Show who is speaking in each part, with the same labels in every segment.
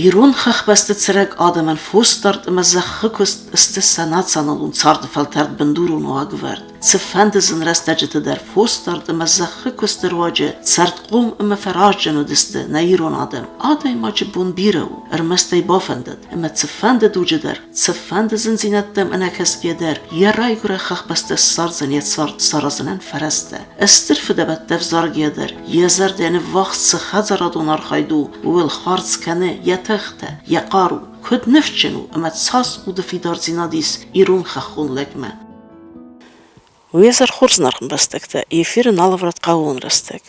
Speaker 1: Ирон хӕхбӕсты цӕрӕг адӕмӕн фосдард ӕмӕ зӕххы куыст сты сӕ националон царды фӕлтӕрд бындурон уагӕвӕрд. Цыфӕнды зын рӕстӕджыты дӕр фосдард ӕмӕ зӕххы куысты руаджы цӕрдхъом ӕмӕ фӕразджын уыдысты нӕ ирон адӕм. Адӕймаджы бон бирӕ у, ӕрмӕст ӕй бафӕндыд, ӕмӕ цыфӕнды дуджы дӕр, цыфӕнды зындзинӕдтӕм ӕнӕкӕсгӕ дӕр йӕ райгуырӕн хӕхбӕстӕ ссардзӕн йӕ цард саразынӕн фӕрӕзтӕ. Стыр фыдӕбӕттӕ ӕвзаргӕйӕ дӕр йӕ зӕрдӕ ныввахс цы хӕдзарадон архайд у, ууыл хардз кӕны йӕ тыхтӕ, йӕ хъару. Куыд ныфсджын у ӕмӕ цас уды фидардзинад ис ирон хӕххон лӕгмӕ. Уе зӕр хорз нархъмбӕстӕгтӕ, эфиры нал ӕвӕрд хъӕууон рӕстӕг.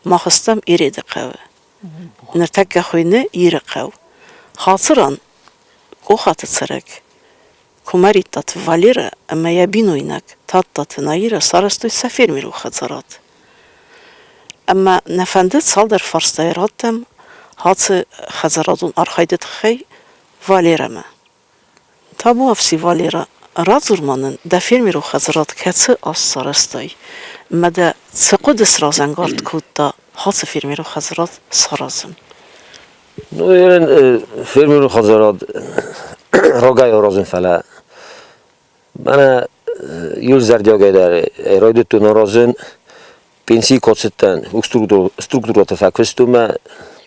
Speaker 1: Мах стӕм Ереды хъӕуы. Ныртӕккӕ хуыйны Ирыхъӕу. Ацы ран Къохаты цӕрӕг Куымӕридтаты Валерӕ ӕмӕ йӕ бинойнаг Тадтаты Наирӕ сарӕзтой сӕ фермерон хӕдзарад. Ӕмӕ нӕ фӕнды цалдӕр фарстайы раттӕм ацы хӕдзарадон архайды тыххӕй Валерӕмӕ. Табуафси, Валерӕ, радзур-ма нын, дӕ фермерон хӕдзарад кӕцы аз сарӕзтай ӕмӕ дӕ цы хъуыды сразӕнгард кодта ацы фермерон хӕдзарад саразын?
Speaker 2: Ну, фермерон хӕдзарад рагӕй аразын, фӕлӕ мӕнӕ иу зӕрдиагӕй дӕр райдыдтон аразын. Пенсийы куы ацыдтӕн, структурӕты фӕкуыстон мӕ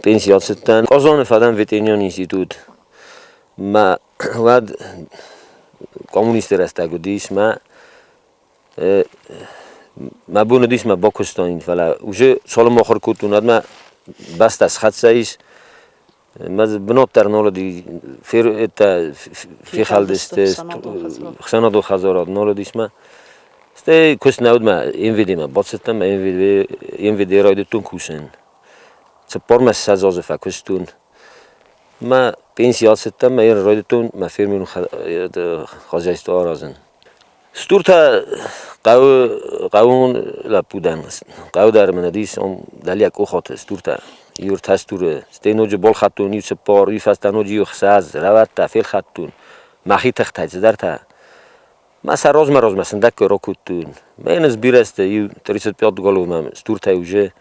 Speaker 2: пенсийы ацыдтӕн. Казаны фӕдӕн ветеринарон институт. Мӕ уӕд коммунисты рӕстӕг уыдис, мӕ мӕ бон уыдис мӕ бакуыстон, фӕлӕ уже цалынмӕ ахуыр кодтон, уӕдмӕ бӕстӕ схӕццӕ ис. Мӕ бынат дӕр нал уыди, фехӕлдысты ӕхсӕнадон хӕдзарад нал уыдис мӕ. Стӕй куыст нӕ уыд мӕ МВД-мӕ бацыдтӕн, мӕ МВД-йы райдыдтон кусын. 24 азы фӕкуыстон. Мӕ пенси ацыдтӕн, мӕ райдыдтон мӕ фермерон хозяйство аразын. Стуртӕ хъӕуы хъӕуон лӕппу дӕн. Хъӕуы дӕр мын уыдис дӕлиа къохоты стуртӕ. Иу ӕртӕ стуры, стӕй ноджы балхӕдтон иу цыппар, уый фӕстӕ ноджы иу ӕхсӕз, рӕвӕдтӕ фелхӕдтон. Мӕхи тыхтӕй цыдӕртӕ. Мӕ сӕ размӕ-размӕ сындӕггай ракодтон. Мӕнӕ сбирӕ сты, иу 35 головмӕ стуртӕй уже.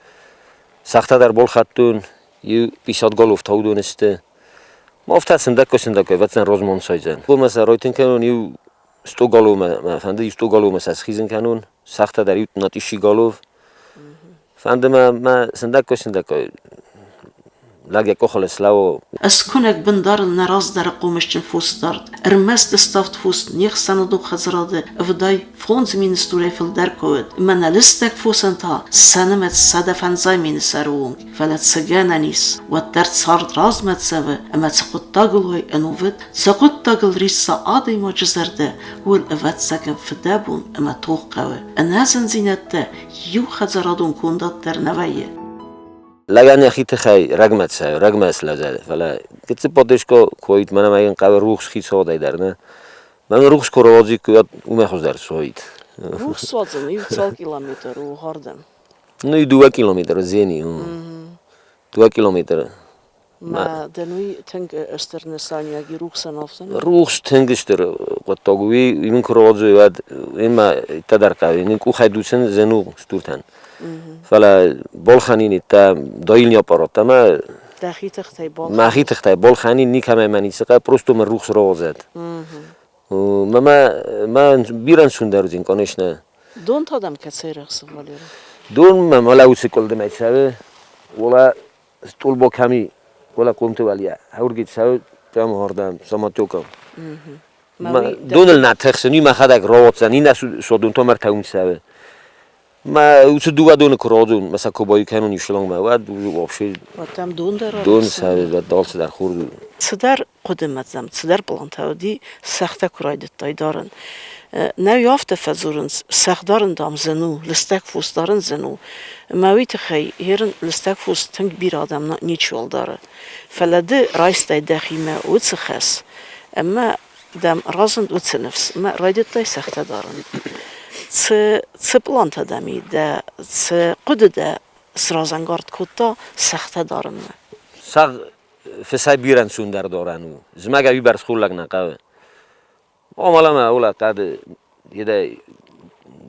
Speaker 2: Сӕгътӕ дӕр балхӕдтон, иу 50 голов та уыдон сты. Афтӕ сындӕггай-сындӕггай ӕвӕццӕн размӕ ӕнцайдзӕн. Уымӕ сӕ райтынг кӕнон иу 100 головмӕ, мӕ фӕнды иу 100 головмӕ сӕ схизын кӕнон, сӕгътӕ дӕр иу натъисси голов. Фӕнды мӕ, мӕ сындӕггай-сындӕггай лӕг йӕ къухыл слӕууы.
Speaker 1: Скуынӕг бындарыл нӕ раздӕры хъомысджын фосдард, ӕрмӕст ставд фос не хсӕнадон хӕдзарады 75 000 стурӕй фылдӕр куы уыд, ӕмӕ нӕ лыстӕг фосӕн та сӕ нымӕц 150 000 сӕры онг. Фӕлӕ цы гӕнӕн ис, уӕддӕр цард размӕ цӕуы ӕмӕ цы хъуыддагыл уой ӕнувыд, цы хъуыддагыл рисса адӕймаджы зӕрдӕ, уый, ӕвӕццӕгӕн, фыдӕбон ӕмӕ тох хъӕуы. Ӕнӕзындзинӕдтӕ иу хӕдзарадон кондад дӕр нӕ вӕййы.
Speaker 2: Лӕгӕн йӕхи тыххӕй рӕгмӕ цӕуы, рӕгмӕ слӕзӕры, фӕлӕ гыццыл подышко коид мӕнӕ ма йын хъӕуы рухс хицауадӕй дӕр, нӕ? Мӕн рухс куы рауадзиккой, уӕд уымӕй хуыздӕр суаид.
Speaker 1: Рухс суадзын иу цал километр у хӕрдӕм?
Speaker 2: Ну, и 2 километра зени. 2 километра.
Speaker 1: Мӕ дӕн уый тынг стыр нысаниуӕг и рухсӕн афтӕ.
Speaker 2: Рухс тынг стыр хъуыддаг у. Уый мын куы рауадзой, уӕд ма тӕдӕр хъӕуы. Нын къухӕй дуцын зын у стуртӕн. Фӕлӕ балхӕнин итта доильный аппарат ӕмӕ
Speaker 1: Дӕхи тыхтӕй
Speaker 2: балхӕнин? Мӕхи тыхтӕй балхӕнин, никӕмӕй мӕ ницы хъӕуы, просто мын рухс рауадзӕд. Мӕ мӕ бирӕ ӕнцондӕр уыдзӕн, конечно.
Speaker 1: Дон та дӕм кӕцӕй рӕхсы, Валера?
Speaker 2: Дон мӕ мӕлӕ уыцы къуылдымӕй цӕуы. Уӕлӕ стъолбо кӕми, уӕлӕ къумты уӕлийӕ. Хӕургит цӕуы прямо гордӕм, самотеком. Доныл нӕ тыхсын, уый мӕхӕдӕг рауадздзӕн, иннӕ содон то мӕртӕ уым цӕуы. Мӕ уыцы дыууӕ доны куы рауадзон, мӕ сӕ куы баиу кӕнон иу шелонгмӕ, уӕд вообще
Speaker 1: Уӕд дӕм дон дӕр
Speaker 2: дон цӕуы, уӕд алцыдӕр хур.
Speaker 1: Цыдӕр хъуыдымӕ дӕм, цыдӕр пълантӕ уыди, сӕгътӕ куы райдыдтай дарын. Нӕ уый афтӕ фӕдзурынц, сӕгъ дарын, дам, зын у, лыстӕг фос дарын зын у. Ӕмӕ уый тыххӕй ерын лыстӕг фос тынг бирӕ адӕм ничиуал дары. Фӕлӕ ды райстай дӕхимӕ уыцы хӕс ӕмӕ дӕм разынд уыцы ныфс ӕмӕ райдыдтай сӕгътӕ дарын. Цы, цы пълантӕ дӕм и, дӕ цы хъуыды дӕ сразӕнгард кодта сӕгътӕ дарынмӕ?
Speaker 2: Сӕгъ фысӕй бирӕ ӕнцондӕр дарӕн у. Зымӕг ӕви холлаг нӕ хъӕуы. Омалама ула хъӕды едӕ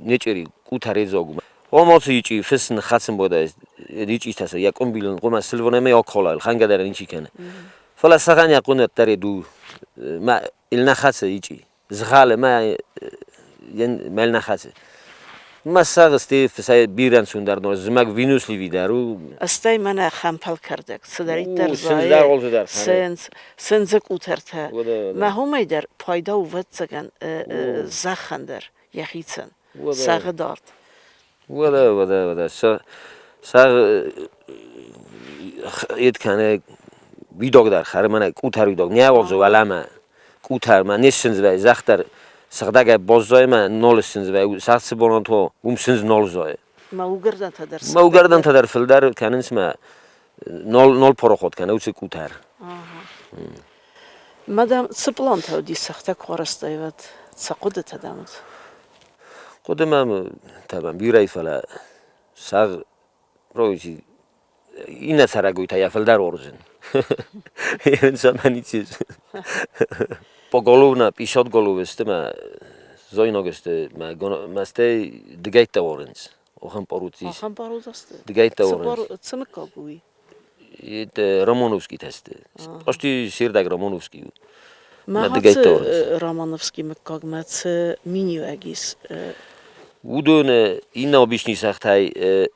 Speaker 2: нечъери къутӕредзог. Омоцы ичъи фыс ныххӕцын бода ичъитӕ сӕ йӕ къуымбилын хъуымӕ сылвонӕмӕ акола, ӕлхӕнгӕ дӕр ничи кӕны. Фӕлӕ сӕгъӕн йӕ хъуын уӕддӕр ду ма ил нӕ хӕцы ичъи. Згъӕлы ма мӕл нӕ хӕцы. Ма сӕгъ сте фысӕй бирӕ ӕнцондӕр нуаз зымӕг винусливи дӕр у.
Speaker 1: Стӕй мӕнӕ хӕмпӕлкӕрдӕг цыдӕриддӕр зайы, сындз, сындзы къутӕртӕ. Мӕ уымӕй дӕр пайда у, ӕвӕццӕгӕн, зӕххӕн дӕр йӕхицӕн, сӕгъы дард.
Speaker 2: Уӕдӕ, уӕдӕ, уӕдӕ. Сӕгъ ед кӕны уидог дӕр хӕры, мӕнӕ къутӕр уидог. Не ауадзы уӕлӕмӕ къутӕр, мӕ не ссындзвӕй, зӕхх дӕр сыгъдӕгӕй баззайы мӕ нал ссындзвӕй. Сӕгъ цы бонон то, уым сындз нал зайы.
Speaker 1: Мӕ угӕрдӕнтӕ дӕр
Speaker 2: Мӕ угӕрдӕнтӕ дӕр фылдӕр кӕнынц мӕ нал, нал парахат кӕны уыцы къутӕр.
Speaker 1: Мадам, цы пълантӕ уыди сӕгътӕ куы арӕзтай, уӕд цы хъуыдытӕ дӕм уыд?
Speaker 2: Хъуыды мӕм тӕбӕн бирӕ, фӕлӕ сӕгъ провинци иннӕ цӕрӕгойтӕ йӕ фылдӕр уарзын. Цӕмӕн ницы. Поголовно, 50 головы сты мӕ зойнаг сты, мӕ мӕ стӕй дыгӕйттӕ уарынц. Охӕн парут ис.
Speaker 1: Ахӕм парут сты?
Speaker 2: Дыгӕйттӕ уарынц.
Speaker 1: Цы мыггаг у уый?
Speaker 2: Это Романовский сты. Почти сердаг Романовский у.
Speaker 1: Мӕ цы Романовский мыггагмӕ цы миниуӕг ис?
Speaker 2: Уыдоны иннӕ обычный сӕгътӕй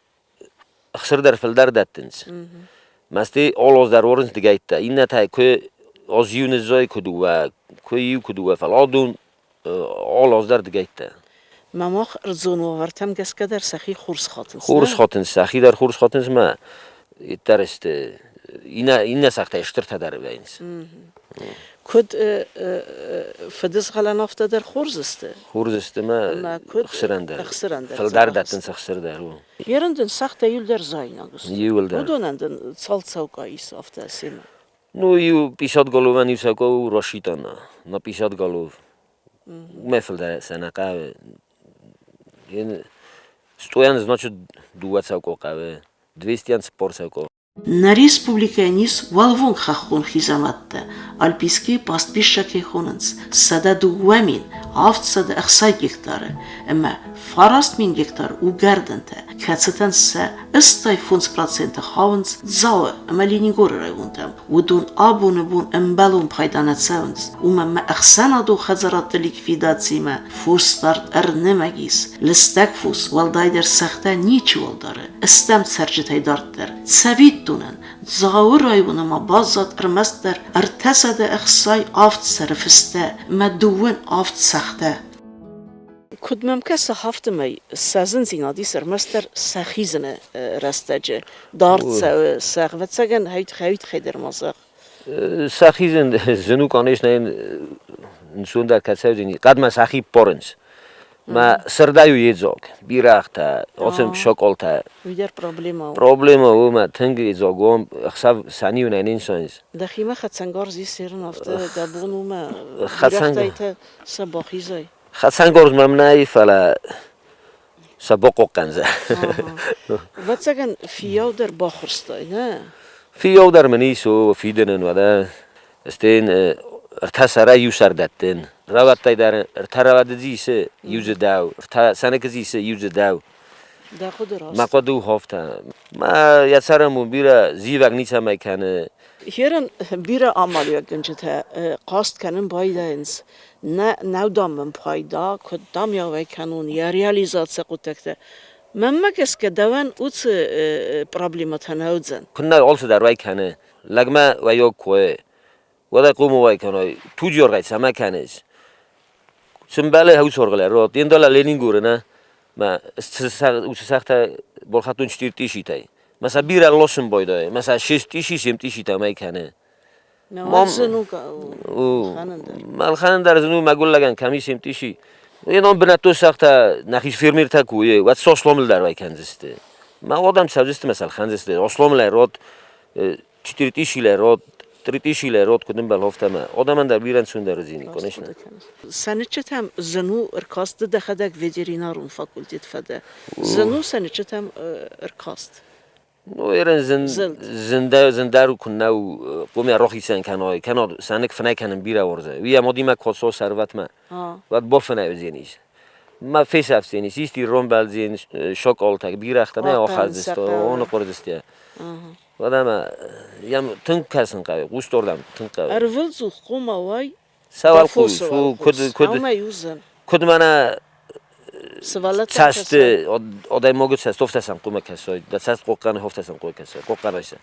Speaker 2: ӕхсыр дӕр фылдӕр дӕттынц. Мӕсты олоз дӕр уорынц дыгӕйттӕ. Иннӕтӕй куы оз иу ныззой, куы дыууӕ, куы иу, куы дыууӕ, фӕлӕ адон олоз дӕр дыгӕйттӕ.
Speaker 1: Мӕ мах ӕрдзон уавӕртӕм гӕсгӕ дӕр сӕхи хорз хатынц.
Speaker 2: Хорз хатынц, сӕхи дӕр хорз хатынц мӕ дӕр сты иннӕ сӕгътӕй стыртӕ дӕр вӕййынц.
Speaker 1: Куыд фыдызгъӕлӕн, афтӕ дӕр хорз сты.
Speaker 2: Хорз сты мӕ ӕхсырӕн дӕр.
Speaker 1: Ӕхсырӕн дӕр.
Speaker 2: Фылдӕр дӕттынц ӕхсыр дӕр.
Speaker 1: Ерын дын сӕгътӕ иуылдӕр заинаг сты.
Speaker 2: Иуылдӕр.
Speaker 1: Уыдонӕн дын цал цӕугӕ ис афтӕ семӕ?
Speaker 2: Ну, иу 50 головӕн иу цӕугӕ у рассчитана на 50 голов. Уымӕй фылдӕр сӕ нӕ хъӕуы. Стъойӕн, значит, дыууӕ цӕукъо хъӕуы, двестийӕн цыппор цӕукъо.
Speaker 1: Нӕ республикӕйӕн ис уӕлвонг хӕххон хъизӕмӕрттӕ, альпийские пастбища кӕй хонынц, 102 760 гектары ӕмӕ 9000 гектар угӕрдӕнтӕ, кӕцытӕн сӕ 85 проценты хауынц Дзауы ӕмӕ Ленингоры районтӕм. Уыдон абоны бон ӕмбӕлон пайда нӕ цӕуынц, уымӕн ӕмӕ ӕхсӕнадон хӕдзарадты ликвидациимӕ фосдард ӕрнымӕг ис, лыстӕг фос, уӕлдайдӕр сӕгътӕ ничиуал дары, стӕм цӕрджытӕй дарддӕр. Цӕвиттонӕн, Дзауы районы ма баззад ӕрмӕстдӕр 367 сӕры фыстӕ ӕмӕ 27 сӕгътӕ. Куыд мӕм кӕсы, афтӕмӕй сӕ зындзинад ис ӕрмӕстдӕр сӕ хизыны рӕстӕджы. Дард цӕуы сӕ, ӕвӕццӕгӕн, хӕйтхӕй дӕр ма зӕгъ.
Speaker 2: Сӕ хизын зын у, конечно, ӕнцондӕр кӕцӕй хъӕдмӕ сӕхи ппарынц. Мӕ сырдӕй у едзаг, бирӕгътӕ, оцем шоколтӕ.
Speaker 1: Уый дӕр проблема у.
Speaker 2: Проблема у, мӕ тынг едзаг у, ӕхсӕв сӕниу нӕ не нцойынц.
Speaker 1: Дӕхимӕ хӕцӕнгарз ис ерын, афтӕ дӕ бон у мӕ бирӕгътӕй та сӕ бахизай.
Speaker 2: Хӕцӕнгарз мӕм нӕй, фӕлӕ сӕ бахъахъхъӕндзӕн.
Speaker 1: Ӕвӕццӕгӕн, фиййау дӕр баххуырстай, нӕ?
Speaker 2: Фиййау дӕр мын ис, о, фидынӕн уӕдӕ. Стӕй ӕртӕ сӕрӕй иу сӕр дӕттын. Рӕуӕдтӕй дӕр ӕртӕ рӕуӕды дзы исы, иу дзы дӕу. Ӕртӕ сӕныкы дзы исы, иу дзы дӕу.
Speaker 1: Дӕ хъуыды раст.
Speaker 2: Мӕ хъуыды у афтӕ. Мӕ йӕ цӕрӕнбон бирӕ зивӕг ницӕмӕй кӕны.
Speaker 1: Херын бирӕ амалиуӕггӕнджытӕ хъаст кӕнын байдайынц, нӕ, нӕу дам мын пайда, куыд дам йӕ уӕй кӕнон, йӕ реализацийы хъуыддӕгтӕ. Мӕнмӕ гӕсгӕ дӕуӕн уыцы проблемӕтӕ нӕ уыдзӕн.
Speaker 2: Куыннӕ алцыдӕр уӕй кӕны, лӕгмӕ уӕййаг куы уӕд ӕй хъуамӕ уӕй кӕной, туджы аргъӕй цӕмӕ кӕныс? Цы мбӕлы хӕусоргълӕ род, ендала Ленингоры нӕ, мӕ уыцы сӕгътӕ балхӕдтон четыре Мӕ сӕ бирӕ лосын байдайы, мӕ сӕ шесть тысячи, семь тысячи мӕй кӕны. Ӕлхӕнын дӕр зын у мӕгуыр лӕгӕн, кӕм ис семь тысячи. Йе бынӕттон сӕгътӕ нӕхи фермертӕ куы уӕд сӕ Осломыл дӕр уӕй кӕндзысты. Мӕ адӕм цӕудзысты мӕ сӕ ӕлхӕндзысты. Осломылӕй род четыре тысячи род, три тысячи род куыд ӕмбӕлы, афтӕ мӕ адӕмӕн дӕр бирӕ ӕнцондӕр уыдзӕни, конечно.
Speaker 1: Сӕныччытӕм зын у ӕркаст, ды дӕхӕдӕг ветеринарон факультет фӕдӕ. Зын у сӕныччытӕм ӕркаст?
Speaker 2: Ну, ерын зын, зындӕр куыннӕ у, хъуамӕ рахицӕн кӕной, кӕнӕ сӕныкк фынӕй кӕнын бирӕ уарзы. Уый ӕмодимӕ куы сӕрвӕтмӕ, уӕд бафынӕй уыдзӕнис. Ма фесӕфдзӕнис, исти ронбӕлдзен шоколтӕ, бирӕгътӕ нӕ ахӕсдзысты, оныхъуырдзысты. Уӕдӕ ма йӕм тынг кӕсын хъӕуы, хъусдордӕм тынг хъӕуы.
Speaker 1: Ӕрвылдзух хъуамӕ уай
Speaker 2: Сӕ уӕлхъус у, куыд, куыд, куыд мӕнӕ цӕсты адӕймаджы цӕст офтӕсӕн хъуамӕ кӕсой, дӕ цӕст хъохъхъӕны офтӕсӕн хъуамӕ кӕсой, хъохъхъӕнайсӕ.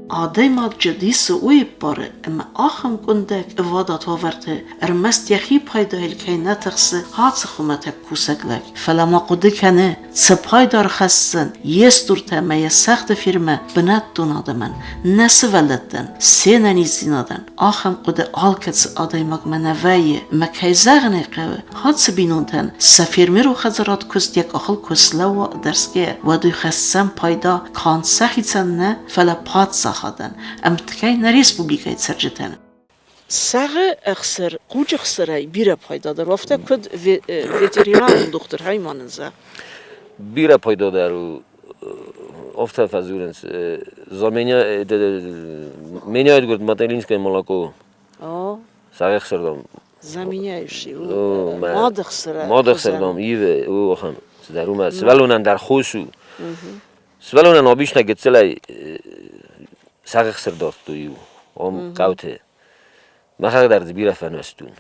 Speaker 1: Адӕймаджы дисы уый ӕппары, ӕмӕ ахӕм къуындӕг ӕвадат уавӕрты ӕрмӕст йӕхи пайдайыл кӕй нӕ тыхсы ацы хуымӕтӕг кусӕг лӕг, фӕлӕ ма хъуыды кӕны, цы пайда ӕрхӕсдзӕн йе стуртӕ ӕмӕ йӕ сӕгъты фирмӕ бынӕттон адӕмӕн, нӕ сывӕллӕттӕн, се нӕниздзинадӕн. Ахӕм хъуыды алкӕцы адӕймагмӕ нӕ вӕййы, ӕмӕ кӕй зӕгъын ӕй хъӕуы, ацы бинонтӕн сӕ фермерон хӕдзарад куыст йӕ къахыл куы слӕууа ӕдӕрсгӕйӕ, уӕд уый хӕсдзӕн пайда канд сӕхицӕн нӕ, фӕлӕ паддзахадӕн, ӕмткӕй нӕ республикӕйы цӕрджытӕн. Сӕгъы ӕхсыр хъуджы хсырӕй бирӕ пайдадӕр у, афтӕ куыд ветеринарон дохтыр хайманын зӕгъ.
Speaker 2: Бирӕ пайдадӕр у, афтӕ фӕдзурынц, меняет, говорит, материнское молоко. Сӕгъы ӕхсыр, дам.
Speaker 1: Заменяющий. Мады хсырӕй.
Speaker 2: Мады хсыр, дам, ивы, у ахӕм цыдӕр у мӕ сывӕллонӕн дӕр хос у. Сывӕллонӕн обычно гыццылӕй сӕгъы хсыр дардтой иу, ам хъӕуты. Мӕхӕдӕг дӕр дзы бирӕ фӕнуӕзтон.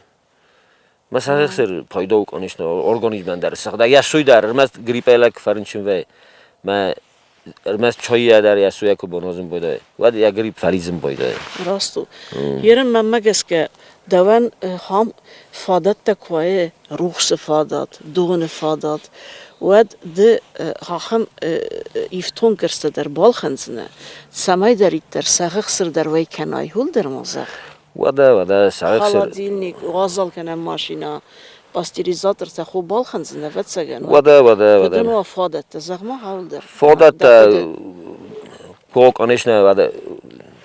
Speaker 2: Мӕ сӕгъы хсыр пайда у, конечно, организмӕн дӕр сыгъдӕг. Йӕ сой дӕр ӕрмӕст гриппӕй лӕг фӕрынчын вӕййы. Мӕ ӕрмӕст чаййӕ дӕр йӕ сойӕ куы баназын байдайы, уӕд йӕ грипп фӕлидзын байдайы.
Speaker 1: Раст у. Ерын мӕнмӕ гӕсгӕ, дӕуӕн хам фадӕттӕ куы уайы, рухсы фадат, доны фадат, уӕд ды ахӕм ифтонггӕрзтӕ дӕр балхӕндзынӕ, цӕмӕйдӕриддӕр сӕгъы хсыр дӕр уӕй кӕнай, уылдӕр ма зӕгъ.
Speaker 2: Уӕдӕ, уӕдӕ, сӕгъы хсыр.
Speaker 1: Холодильник, уазал кӕнӕ машинӕ, пастеризатортӕ хо балхӕндзынӕ, ӕвӕццӕгӕн.
Speaker 2: Уӕдӕ, уӕдӕ, уӕдӕ.
Speaker 1: Куыд ын уа фадӕттӕ, зӕгъ-ма, хауылдӕр.
Speaker 2: Фадӕттӕ, ко, конечно, уӕдӕ,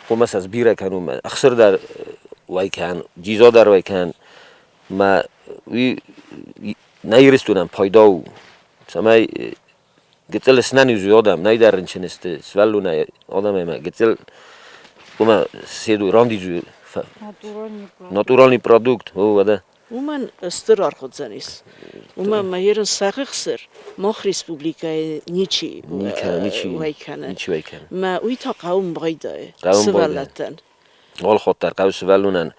Speaker 2: хъуамӕ сӕ сбирӕ кӕнон, ӕхсыр дӕр уӕй кӕн, дзидза дӕр уӕй кӕн, Мӕ уый нӕ Ирыстонӕн пайда у, цӕмӕй гыццыл снӕниз уой адӕм, нӕй дӕр рынчын сты сывӕллонӕй адӕм ӕмӕ гыццыл уымӕ седу рандидзуй натуральный продукт, о, уӕдӕ.
Speaker 1: Уымӕн стыр аргъ уыдзӕнис. Уымӕн ӕмӕ ерын сӕгъы хсыр мах республикӕйы ничи уӕй кӕны.
Speaker 2: Ничи уӕй кӕны.
Speaker 1: Мӕ уый та хъӕуын байдайы сывӕллӕттӕн.
Speaker 2: Олхот дӕр хъӕуы сывӕллонӕн.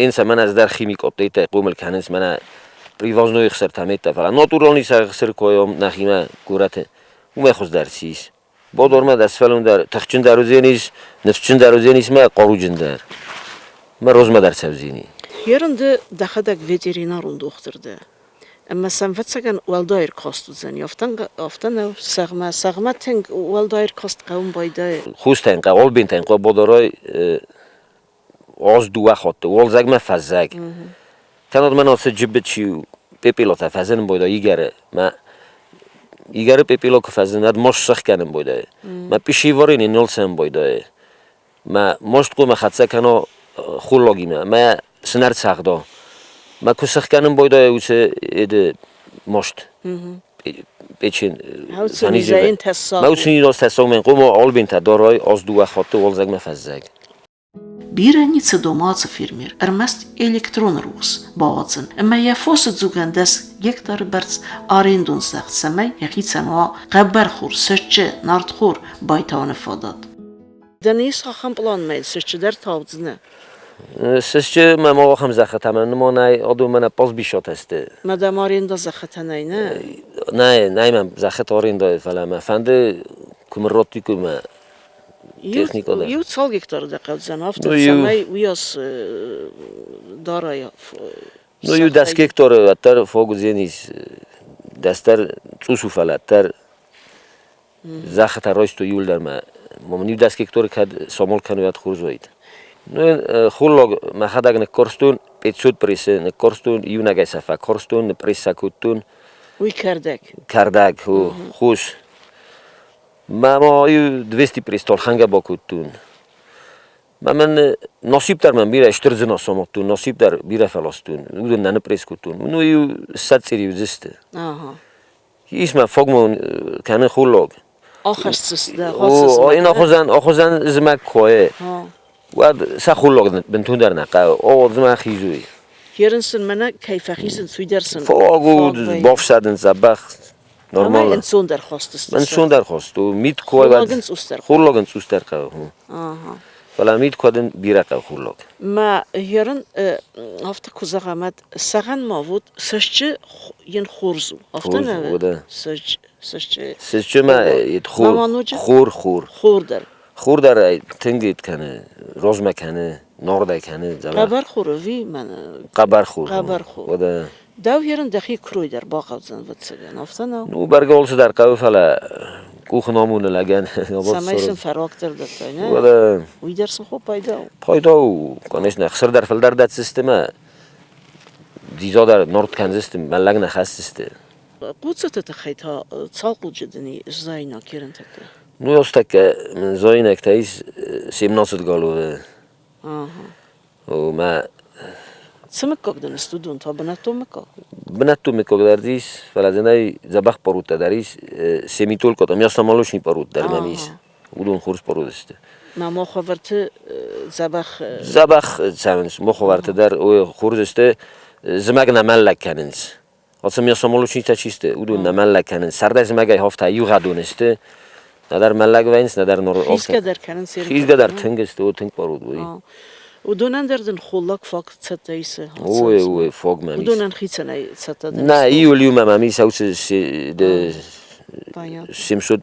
Speaker 2: Ин сӕ мӕнӕ ӕз химикъоптӕй хъомыл кӕнынц, мӕнӕ привозной ӕхсыртӕ меттӕ, фӕлӕ натуралный ӕхсыр койом нӕхимӕ горӕты, уымӕй хуыздӕр цы ис. Бодормӕ дӕр сывӕллон дӕр тыхджындӕр уыдзӕнис, ныфсджындӕр уыдзӕнис мӕ хъаруджындӕр. Мӕ розмӕ дӕр цӕудзӕни.
Speaker 1: Ерын ды дӕхӕдӕг ветеринарон дохтыр дӕ. Ӕмӕ сӕм ӕвӕццӕгӕн уӕлдай ӕркаст уыдзӕни. Афтӕ нӕу, сӕгъмӕ, сӕгъмӕ тынг уӕлдай ӕркаст хъӕуын байдайы.
Speaker 2: Хустӕн хъӕуы, олбинтӕн хъӕуы бодорой аз дыууӕ хатты, уалдзӕгмӕ фӕззӕг. Кӕнӕд мӕн ацы джибы чи пепелотӕ фӕзынын байдайы игӕры. Мӕ игӕры пепело куы фӕзыны, уӕд маст сӕхгӕнын байдайы. Мӕ пищеварение нал цӕуын байдайы. Мӕ маст хъуамӕ хӕццӕ кӕна холлагимӕ, мӕ сынӕр цагъда. Мӕ куы сӕхгӕнын байдайы уыцы эды маст. Печень
Speaker 1: Мӕ
Speaker 2: уыцы низӕн тӕссаг мӕн хъуамӕ албинтӕ дарай аз дыууӕ хатты уалдзӕгмӕ фӕззӕг.
Speaker 1: Бирӕ ницы домы ацы фермер, ӕрмӕст электроны рухс бауадзын ӕмӕ йӕ фосы дзугӕн 10 гектары бӕрц арендон зӕхх, цӕмӕй йӕхицӕн уа хъӕбӕрхор, сыччы, нартхор байтауыны фадат. Дӕ ис ахӕм пъланмӕ, сыччы дӕр таудзынӕ?
Speaker 2: Сыччы мӕ ма ахӕм зӕххытӕ мӕ нымонӕй, адон мӕнӕ пастбищатӕ сты.
Speaker 1: Мадам аренда зӕххытӕ нӕй, нӕ?
Speaker 2: Нӕй, нӕй мӕм зӕххытӕ арендайы, фӕлӕ мӕ фӕнды, куы мын радтиккой мӕ техникӕ дӕр.
Speaker 1: Иу цал гектары дӕ хъӕудзӕн, афтӕ цӕмӕй уыйас дарай?
Speaker 2: Ну, иу 10 гектары уӕддӕр фаг уыдзӕнис, дӕс дӕр цъус у, фӕлӕ дӕр зӕххытӕ райстой иуылдӕр мӕ мын иу 10 гектары кӕд самал кӕной, уӕд хорз уаид. Ну, холлаг мӕхӕдӕг ныккарстон, 500 прессы ныккарстон, иунӕгӕй сӕ фӕкарстон, ныппресс кодтон.
Speaker 1: Уый кӕрдӕг?
Speaker 2: Кӕрдӕг, хос. Мӕ ма иу 200 престол хӕнгӕ бакодтон. Мӕ мӕн насип дӕр мӕн бирӕ стыр дзы насамадтон, насип дӕр бирӕ фӕластон, уыдон нӕ ныппресс кодтон. Ну, иу 20 цъири уыдзысты. Ис мӕ фагмон кӕны холлаг.
Speaker 1: Ахӕсдзыс дӕ?
Speaker 2: О, ин ахуызӕн, ахуызӕн зымӕг кое. Уӕд сӕ холлаг бынтондӕр нӕ хъӕуы. О, зымӕг хизуй.
Speaker 1: Ерын сын мӕнӕ кӕй фӕхизынц, уый дӕр сын
Speaker 2: Фаг у, бафсадын дзӕбӕх. Нормально.
Speaker 1: Ӕнцондӕр хост сты.
Speaker 2: Ӕнцондӕр хост у. Мит куы
Speaker 1: Хурлогын цъусдӕр.
Speaker 2: Хурлогын цъусдӕр хъӕуы. Фӕлӕ мит куы бирӕ хъӕуы хурлог.
Speaker 1: Мӕ ерын афтӕ куы зӕгъӕм, сӕгъӕн ма вот сӕсчы йын хорз у. Афтӕ нӕ? Сӕсчы.
Speaker 2: Сӕсчы ма хур. Хур, хур.
Speaker 1: Хур дӕр.
Speaker 2: Хур дӕр ӕй тынг кӕны, розмӕ кӕны, нордӕй кӕны.
Speaker 1: Хъӕбӕр хур ӕви мӕнӕ?
Speaker 2: Хъӕбӕр хур.
Speaker 1: Хъӕбӕр хур.
Speaker 2: Уӕдӕ.
Speaker 1: Дӕу ерын дӕхи куырой дӕр бахъӕудзӕн, ӕвӕццӕгӕн, афтӕ нӕу?
Speaker 2: Ну, бӕргӕ алцыдӕр хъӕуы, фӕлӕ къухы намоны лӕгӕн.
Speaker 1: Цӕмӕй сын фӕрагдӕр дӕттай, нӕ?
Speaker 2: Уӕдӕ.
Speaker 1: Уый дӕр сын хо пайда у.
Speaker 2: Пайда у, конечно, ӕхсыр дӕр фылдӕр дӕтдзысты мӕ дзидза дӕр норд кӕндзысты, мӕллӕг нӕ хӕсдзысты.
Speaker 1: Хъуццыты тыххӕй та цал хъуджы дын и заинаг ерынтӕгтӕ?
Speaker 2: Ну, ӕстӕккӕ мын заинӕгтӕ ис 17 галовы. Мӕ
Speaker 1: Цы мыггаг дын сты уыдон та? Бынӕттон мыггаг?
Speaker 2: Бынӕттон мыггаг дӕр ис, фӕлӕ дзы нӕй дзӕбӕх парудтӕ дӕр ис. Семитолка там мясомолочный паруд дӕр мӕм ис. Уыдон хорз паруд сты.
Speaker 1: Мӕ моховӕрты дзӕбӕх
Speaker 2: Дзӕбӕх цӕуынц моховӕрты дӕр хорз сты. Зымӕг нӕ мӕллӕг кӕнынц. Оце мясомолочнитӕ чи сты, уыдон нӕ мӕллӕг кӕнынц. Сӕрдӕй зымӕгӕй хофтӕ иугъӕдон сты. Нӕдӕр мӕллӕг вӕййынц, нӕдӕр нор.
Speaker 1: Хизгӕ дӕр кӕнынц.
Speaker 2: Хизгӕ дӕр тынг сты, о, тынг паруд уый.
Speaker 1: Уыдонӕн дӕр дын холлаг фаг цӕттӕ исы?
Speaker 2: Ой, ой, фаг мӕм ис.
Speaker 1: Уыдонӕн хицӕнӕй цӕттӕ дӕр
Speaker 2: Нӕ, июль-иумӕ мӕм ис ауцы 700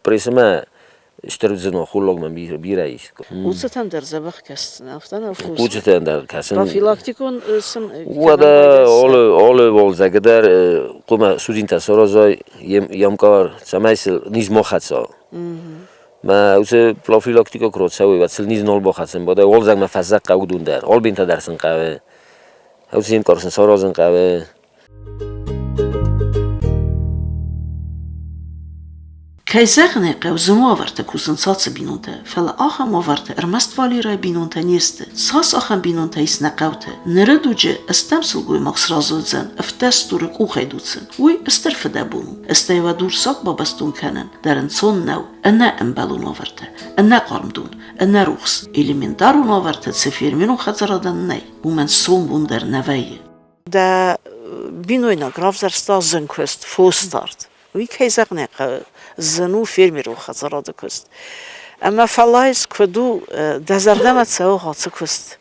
Speaker 2: прессмӕ стыр зыно холлаг мӕм бирӕ ис.
Speaker 1: Хъуццытӕн дӕр дзӕбӕх кӕсдзынӕ, афтӕ нӕ фос?
Speaker 2: Хъуццытӕн дӕр кӕсын.
Speaker 1: Профилактикон сын
Speaker 2: Уӕдӕ алы алы уалдзӕгы дӕр хъуамӕ судзинтӕ саразай емкъар, цӕмӕй сыл низ ма хӕца. Мӕ уыцы профилактика куы рацӕуой, уӕд сыл низ нал бахӕцын, бадай уалдзӕгмӕ фӕззӕг хъӕуы дон дӕр, албинтӕ дӕр сын хъӕуы. Уыцы емкъар сын саразын хъӕуы.
Speaker 1: Кӕй зӕгъын ӕй хъӕуы, зын уавӕрты кусынц ацы бинонтӕ, фӕлӕ ахӕм уавӕрты ӕрмӕст Валерӕйы бинонтӕ не сты. Цас ахӕм бинонтӕ ис нӕ хъӕуты? Ныры дуджы стӕм сылгоймаг сразы уыдзӕн, ӕфтӕ стуры къухӕй дуцын. Уый стыр фыдӕбон у. Стӕй уӕд урсаг бабӕстон кӕнын дӕр ӕнцон нӕу. Ӕнӕ ӕмбӕлон уавӕртӕ, ӕнӕ хъарм дон, ӕнӕ рухс, элементарон уавӕртӕ цы фермерон хӕдзарадӕн нӕй, уымӕн сомбон дӕр нӕ вӕййы. Дӕ бинойнаг равзӕрста зын куыст, фосдард. Уый, кӕй зӕгъын ӕй хъӕуы, зын у фермерон хӕдзарады куыст. Ӕмӕ фӕллайыс, куыд у, дӕ зӕрдӕмӕ цӕуы ацы куыст?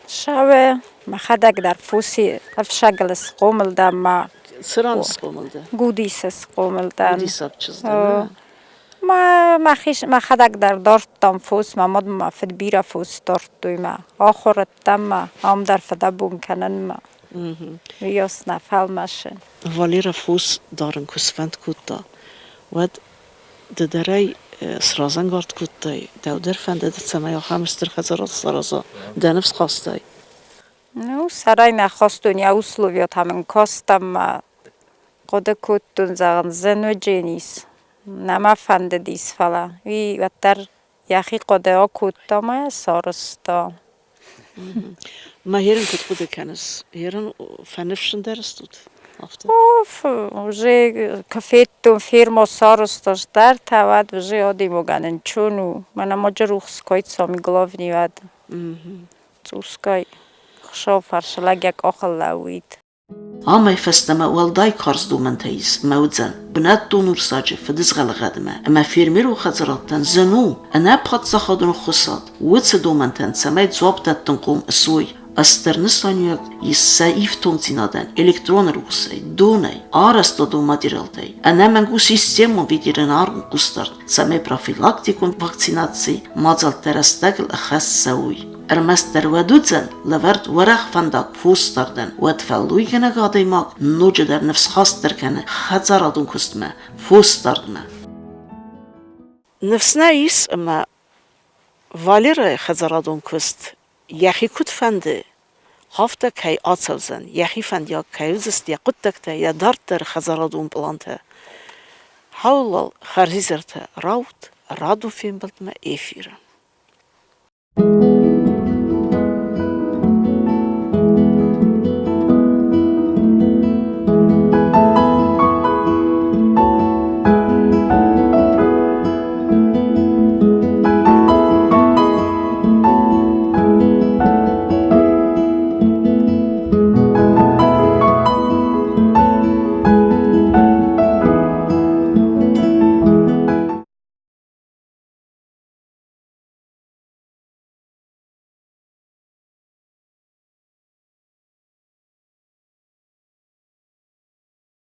Speaker 3: Сауӕ, мӕхӕдӕг дӕр фоси ӕфсагыл схъомыл дӕн ма.
Speaker 1: Цы ран схъомыл дӕ?
Speaker 3: Гудисы схъомыл дӕн.
Speaker 1: Гудисаг чызг дӕ,
Speaker 3: Ма мӕхи мӕхӕдӕг дӕр дардтам фос, мӕ мад мӕ фыд бирӕ фос дардтой мӕ ахуырӕдтӕм мӕ ам дӕр фыдӕбон кӕнынмӕ. Уыйас нӕ фӕлмӕсын.
Speaker 1: Валера фос дарын куы сфӕнд кодта, уӕд ды дӕр ӕй сразӕнгард кодтай, дӕу дӕр фӕндыд, цӕмӕй ахӕм стыр хӕдзарад сараза, дӕ ныфс хастай?
Speaker 3: Ну, сӕрӕй нӕ хастон, йӕ условиятӕ мын кастам мӕ Хъуыды кодтон, зӕгъын, зын уыдженис, нӕ мӕ фӕндыдис, фӕлӕ уый уӕддӕр йӕхи хъуыды акодта ӕмӕ йӕ сарӕзта.
Speaker 1: Мӕ ерын куыд хъуыды кӕныс? Ерын фӕныфсджындӕр стут? Афтӕ?
Speaker 3: Уже куы федтон ферма сарӕзта стӕртӕ, уӕд уже адӕймагӕн ӕнцон у. Мӕнӕ ма рухс кой самый главный уӕд. Цъусгай хсӕв фӕрсылӕг йӕ къахыл лӕууид.
Speaker 1: Амӕй фӕстӕмӕ уӕлдай карз домӕнтӕ ис ӕмӕ уыдзӕн бынӕттон урсаджы фыдызгъӕлыгъӕдмӕ ӕмӕ фермерон хӕдзарадтӕн зын у ӕнӕ паддзахадон ӕххуысад уыцы домӕнтӕн цӕмӕй дзуапп дӕттынхъом ысуой. Стыр нысаниуӕг ис сӕ ифтонгдзинадӕн электроны рухсӕй, донӕй, арӕзтадон материалтӕй. Ӕнӕмӕнг у системон ветеринарон хъусдард, цӕмӕй профилактикон вакцинацийы мадзӕлттӕ рӕстӕгыл ӕххӕст цӕуой. Ӕрмӕстдӕр уӕд уыдзӕн лӕвӕрд уӕрӕх фӕндаг фосдардӕн, уӕд фӕллойгӕнӕг адӕймаг ноджыдӕр ныфсхастдӕр кӕны хӕдзарадон куыстмӕ, фосдардмӕ. Ныфс нӕ ис, ӕмӕ Валерӕйы хӕдзарадон куыст йӕхи куыд фӕнды, афтӕ кӕй ацӕудзӕн, йӕхи фӕндиаг кӕй уыдзысты йӕ хъуыддӕгтӕ, йӕ дарддӕры хӕдзарадон пълантӕ. Хӕулал хӕрзизӕртӕ раут, радон фембӕлдмӕ эфиры.